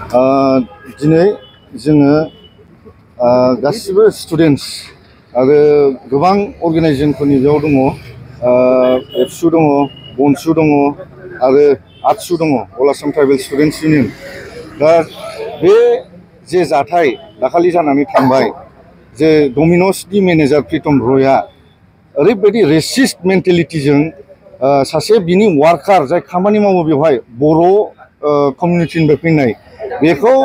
दिनै जोङो गासिबो स्टुडेन्टस आरो गोबां अर्गानाइजेशनफोरनि बेयाव दङ। एबसु दङ, बनसु दङ आरो आटसु दङ, अल आसाम ट्राइबेल स्टुडेन्टस इउनियन। दा बे जे जाथाय दाखालि जानानै थांबाय, जे डमिन'सनि मेनेजार प्रितम रयआ ओरैबायदि रेसिस्ट मेन्टेलिटिजों सासे बिनि वार्कार जाय खामानि मावो बेवहाय बर' कमिउनिटिनिफ्राय फैनाय, बेखौ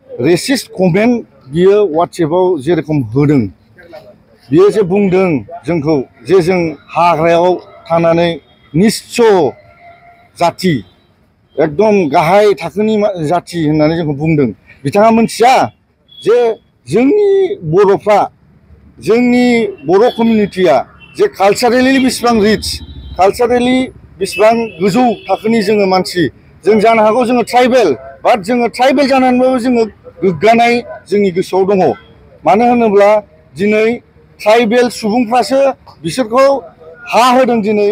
रेसिस्ट कमेन्ट बियो वाट्सएपआव जेरखम होदों, बियो जे बुंदों जोंखौ जे जों हाग्रायाव थानानै निस्स जाथि, एकदम गाहाय थाखोनि जाथि होननानै जोंखौ बुंदों। बिथाङा मोनथिया जे जोंनि बर'फ्रा, जोंनि बर' कमिउनिटिया जे कालचारेलि बेसेबां रिच, कालचारेलि बेसेबां गोजौ थाखोनि जोङो मानसि। जों जानो हागौ जोङो ट्राइबेल, बाट जोङो ट्राइबेल जानानैबाबो जोङो गोग्गानाय जोंनि गोसोआव दङ। मानो होनोब्ला दिनै ट्राइबेल सुबुंफ्रासो बिसोरखौ हा होदों। दिनै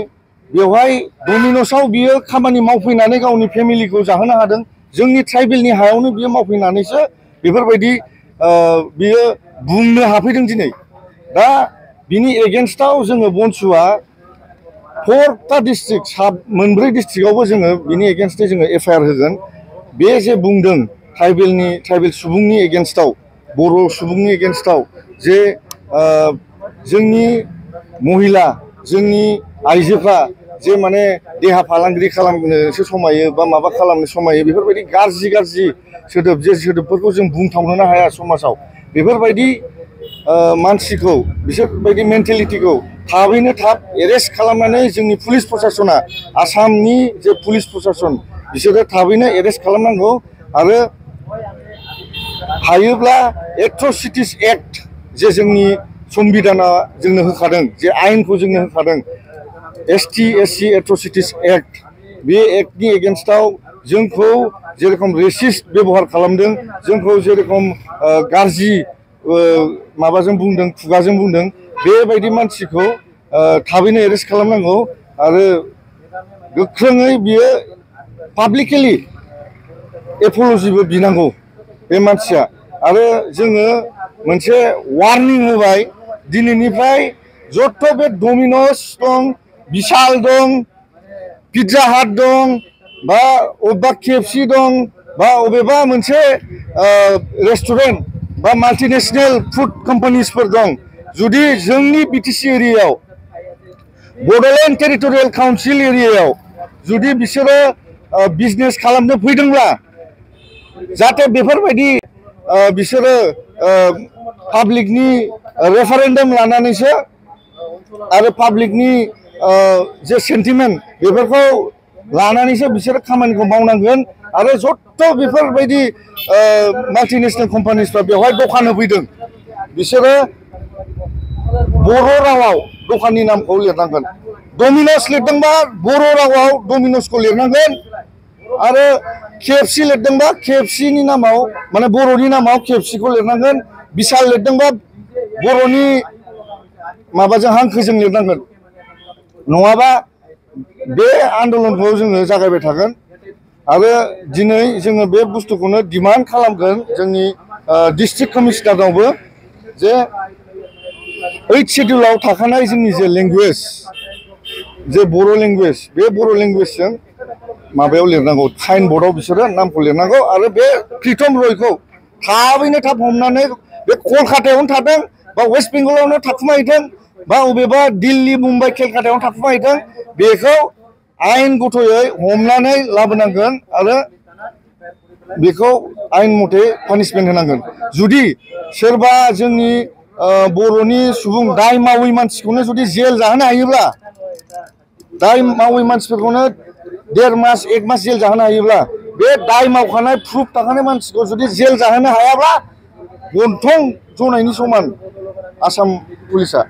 बेवहाय डमिन'सआव बियो खामानि मावफैनानै गावनि फेमिलिखौ जाहोनो हादों। जोंनि ट्राइबेलनि हायावनो बियो मावफैनानैसो बेफोरबायदि बियो बुंनो हाफैदों दिनै। दा बिनि एगेन्स्टआव जोङो बनसुआ 4टा डिस्ट्रिक्ट, मोनब्रै डिस्ट्रिक्टआवबो जोङो बिनि एगेन्स्टै जोङो एफआइआर होगोन। बे जे बुंदों ट्राइबेल सुबुंनि एगेन्स्टआव, बर' सुबुंनि एगेन्स्टआव जे जोंनि महिला, जोंनि आइजोफ्रा जे माने देहा फालांगिरि खालामनोसो समायो बा माबा खालामनो समायो, बेफोरबायदि गाज्रि गाज्रि सोदोब, जे सोदोबफोरखौ जों बुंथावनोनो हाया समाजाव। बेफोरबायदि मानसिखौ, बिसोरबायदि मेन्टेलिटिखौ थाबैनो थाब एरेस्ट खालामनानै जोंनि पुलिस प्रसासना, आसामनि जे पुलिस प्रसासन, बिसोरो थाबैनो एरेस्ट खालामनांगौ। आरो हायोब्ला एट्रसिटिस एक्ट, जे जोंनि संबिधाना जोंनो होखादों, जे आयेनखौ जोंनो होखादों, ST/SC एट्रसिटिस एक्ट, बे एक्टनि एगेन्स्टआव जोंखौ जेरखम रेसिस्ट बेबहार खालामदों, जोंखौ जेरखम गाज्रि माबाजों बुंदों, खुगाजों बुंदों, बेबायदि मानसिखौ थाबैनो एरेस्ट खालामनांगौ। आरो गोख्रोङै बियो पाब्लिकेलि एपलजिबो बिनांगौ बे मानसिया। आरो जोङो मोनसे वार्निं होबाय, दिनैनिफ्राय जत' बे डमिन'स दं, बिशाल दं, पिज्जा हाट दं, बा अबेबा KFC दं, बा अबेबा मोनसे रेस्टुरेन्ट बा माल्टिनेशनेल फुड कम्पानिसफोर दं, जुदि जोंनि BTC एरियायाव, बड'लेण्ड टेरिटरियेल काउन्सिल एरियायाव जुदि बिसोरो बिजनेस खालामनो फैदोंब्ला, जाहाथे बेफोरबायदि बिसोरो पाब्लिकनि रेफारेन्डाम लानानैसो आरो पाब्लिकनि जे सेन्टिमेन्ट, बेफोरखौ लानानैसो बिसोरो खामानिखौ मावनांगोन। आरो जत' बेफोरबायदि माल्टिनेशनेल कम्पानिसफ्रा बेवहाय दखान होफैदों, बिसोरो बर' रावाव दखाननि नामखौ लिरनांगोन। डमिन'स लिरदोंबा बर' रावाव डमिन'सखौ लिरनांगोन। आरो KFC लिरदोंबा KFCनि नामाव, माने बर'नि नामाव KFCखौ लिरनांगोन। बिशाल लिरदोंबा बर'नि माबाजों हांखोजों लिरनांगोन। नङाबा बे आन्दलनखौ जोङो जागायबाय थागोन। आरो दिनै जोङो बे बुस्थुखौनो डिमान्ड खालामगोन जोंनि डिस्ट्रिक्ट कमिशनारनावबो, जे 8 शेड्युलाव थाखानाय जोंनि जे लेंगुवेज, जे बर' लेंगुवेज, बे बर' लेंगुवेजजों माबायाव लिरनांगौ, साइन बर्डआव बिसोरो नामखौ लिरनांगौ। आरो बे प्रितम रयखौ थाबैनो थाब हमनानै, बे कलकातायावनो थादों बा वेस्ट बेंगलावनो थाखुमाहैथों, बा अबेबा दिल्ली, मुम्बाइ, केलकातायावनो थाखुमाहैथों, बेखौ आयेन गथ'यै हमनानै लाबोनांगोन आरो बेखौ आयेन मथे पानिशमेन्ट होनांगोन। जुदि सोरबा जोंनि बर'नि सुबुं दाय मावै मानसिखौनो जुदि जेल जाहोनो हायोब्ला, दाय मावै मानसिफोरखौनो 1.5 मास 1 मास जेल जाहोनो हायोब्ला, बे दाय मावखानाय प्रुफ थाखानाय मानसिखौ जुदि जेल जाहोनो हायाब्ला गन्थं जनायनि समान आसाम पुलिसा।